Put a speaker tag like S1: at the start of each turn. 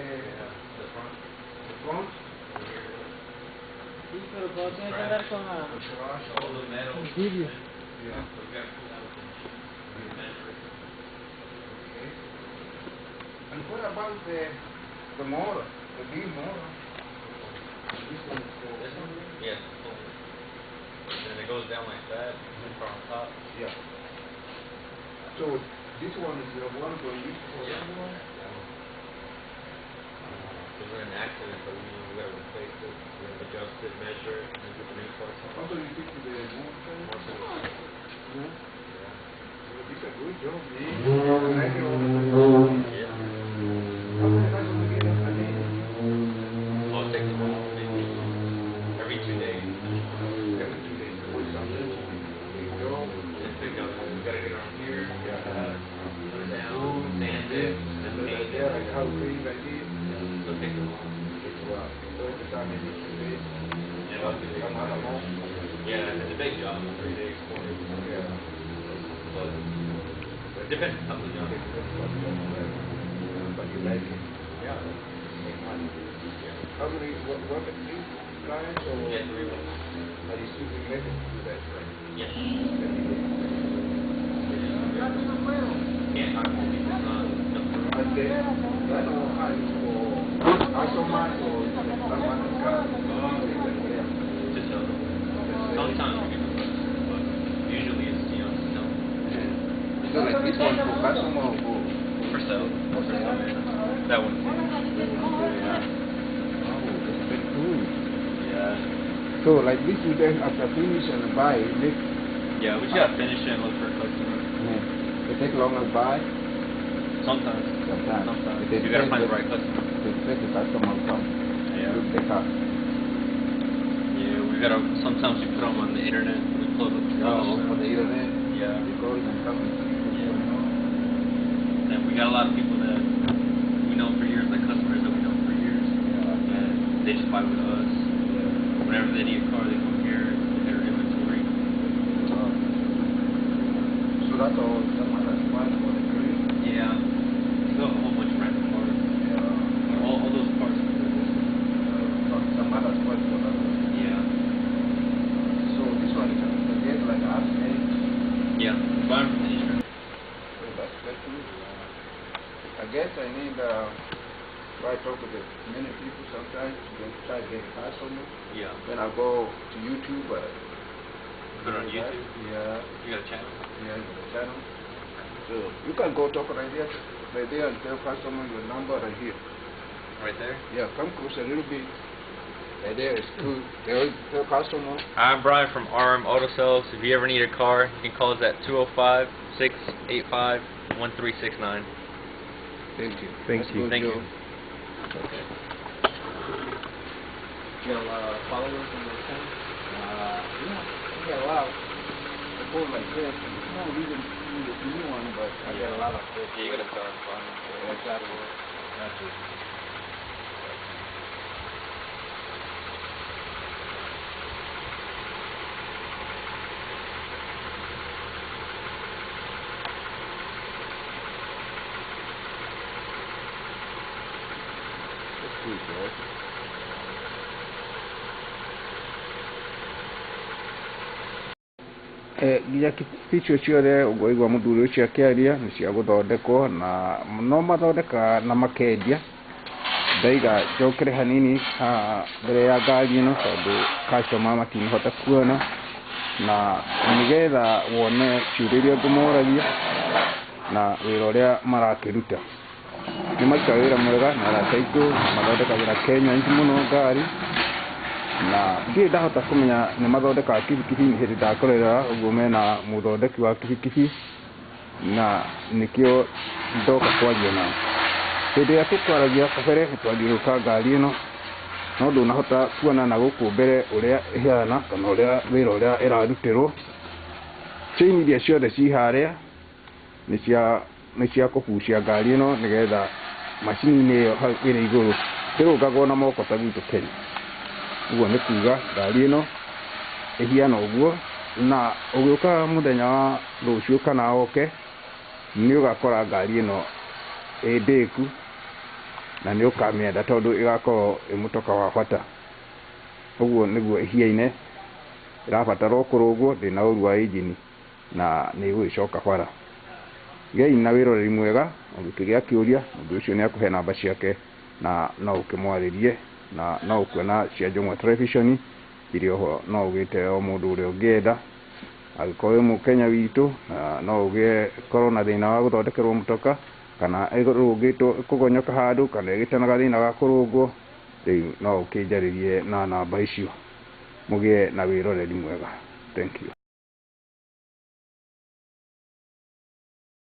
S1: Yeah, the front.
S2: The front?
S3: Sí, pero puedo tener que andar con la...
S2: The garage,
S1: All the metal.
S3: El vidrio.
S2: Yeah.
S1: So we gotta pull out the measure it.
S2: Okay. And what about the motor, the big motor? This one is for...
S1: This one? Yeah, it's full. And then it goes down like that, and then on top.
S2: Yeah. So this one is the one for you for
S1: Yeah.
S2: that one?
S1: That one. It was in an accident, but we gotta replace it. We gotta adjust it, measure it, and then put the new parts on.
S2: Also you fix the motor?
S1: Motorcycle.
S2: Yeah.
S1: Yeah.
S2: So this is a good job, man. I like it all the time.
S1: Yeah.
S2: How many times do we get a day?
S1: Well, it takes a while, maybe every 2 days.
S2: Every 2 days. For example, big job.
S1: It's big job. We gotta get on here.
S2: Yeah.
S1: Put it down, sand it, and then
S2: Like
S1: paint
S2: there,
S1: it.
S2: like how clean like this.
S1: Yeah. So it takes a while.
S2: Takes a while. So every time maybe 2 days.
S1: Yeah, about 2 days.
S2: Come out of home.
S1: Yeah, it's a big job. 3 days, 4 days.
S2: Yeah.
S1: But it depends on the job.
S2: But you like it.
S1: Yeah.
S2: Make money.
S1: Yeah.
S2: How many, what, 3 clients or?
S1: Yeah, 3 ones.
S2: Are you still related to that, right?
S1: Yes.
S2: Every day.
S1: Can't hire more people. It's not enough room.
S2: But then, that one hire for customers or someone to come?
S1: To sell them. Sometimes we get requests, but usually it's, you know, to sell.
S2: Yeah. So like this one for customer or
S1: For sale.
S2: For sale.
S1: Yeah. That one too.
S2: Yeah. Oh, that's very cool.
S1: Yeah.
S2: So like this you then after finish and buy, make.
S1: Yeah, we just gotta finish it and look for a customer.
S2: Yeah. It take longer to buy?
S1: Sometimes.
S2: Sometimes.
S1: Sometimes.
S2: It
S1: You gotta
S2: depends
S1: find the
S2: the
S1: right customer.
S2: It depends the customer come.
S1: Yeah.
S2: Look the car.
S1: Yeah, we gotta, sometimes we put them on the internet. We plug up the
S2: Oh, on the internet.
S1: Yeah.
S2: They call and come and see what's
S1: Yeah.
S2: going on.
S1: And we got a lot of people that we know for years, like customers that we know for years.
S2: Yeah.
S1: And they just buy with us.
S2: Yeah.
S1: Whenever they need a car, they come here, look at our inventory.
S2: So that's all someone that's buying for the career?
S1: Yeah. We got a whole bunch of random cars.
S2: Yeah.
S1: All those cars.
S2: Some other spots for that one.
S1: Yeah.
S2: So this one is again like accident.
S1: Yeah. Buy them from the insurance.
S2: So that's very good. I guess I need I talk with the many people sometimes to try to get customer.
S1: Yeah.
S2: Then I go to YouTube.
S1: Put it on YouTube?
S2: Yeah.
S1: You got a channel?
S2: Yeah, you got a channel. So you can go talk right there and tell customer your number right here.
S1: Right there?
S2: Yeah, come close a little bit. Right there is good. Tell customer.
S1: I'm Brian from RM Auto Sales. If you ever need a car, you can call us at 205-685-1369.
S2: Thank you.
S4: Thank
S2: That's
S4: you.
S2: good,
S1: Thank
S2: Joe.
S1: you.
S2: Okay.
S1: You got a lot of followers on the channel?
S2: Yeah, I got a lot. I go like this. It's not really the new one, but I got a lot of it.
S1: Yeah, you gotta start buying.
S2: Exactly. Exactly. That's good, bro. Nginya kibicio ciothe ũguo mũthuri ũcio akĩaria nĩ cia gũthondekwo na no mathondeka na makendia. Ndaiga njokere hanini haha mbere ya ngari ĩno tondũ customer matinahota kuona na nĩgetha wone ciũria iria ngũmoragia na wĩra ũrĩa marakĩruta. Nĩ marutaga wĩra mwega na arata aitũ mathondekagĩra Kenya aingĩ mũno ngari na ndirĩ ndahota kũmenya nĩ mathondekaga kibikibi nĩ hĩndĩ ndakorera ũguo mena mũthondeki wa kibikibi na nĩkĩo ndoka kwaria nao. Hĩndĩ ĩrĩa tũkwaragia kabere nĩ twathiũrũrũka ngari ĩno no ndũnahota kuona na gũkũ mbere ũrĩa ĩhana kana ũrĩa wĩra ũrĩa ĩrarutĩrwo. Chain iria ciothe ci harĩa nĩ cia kũgucia ngari ĩno nĩgetha macini-inĩ ĩyo hau ĩrĩ igũrũ ndĩrũngagwo na moko ta gwitũ Kenya. Ũguo nĩ kuga ngari ĩno ĩhiana ũguo na ũgĩũka mũthenya wa rũciũ kana oke nĩ ũgakora ngari ĩno ĩ ndĩku Na nĩ ũkamĩenda tondũ ĩgakorwo ĩ mũtoka wa bata. Ũguo nĩguo ĩhiaine, ĩrabatara o kũrũngwo, ndĩrĩ na ũru wa injini na nĩ ĩgũgĩcoka bara. Gĩai na wĩroreri mwega, ũngĩkĩgĩa kĩũria mũndũ ũcio nĩ akũhe namba ciake na no ũkĩmwarĩrie, na no ũkuona cia Njũng'wa Television irĩ oho, no ũgĩte o mũndũ ũrĩa ũngĩenda. Angĩkorwo wĩ mũkenya witũ na no ũgĩe korwo na thĩna wa gũthondekerwo mũtoka kana ĩrũngĩtwo ĩkũgonyoka handũ kana ĩgĩte na gathĩna ga kũrũngwo, rĩu no ũkĩnjarĩrie na namba icio mũgĩe na wĩroreri mwega. Thank you.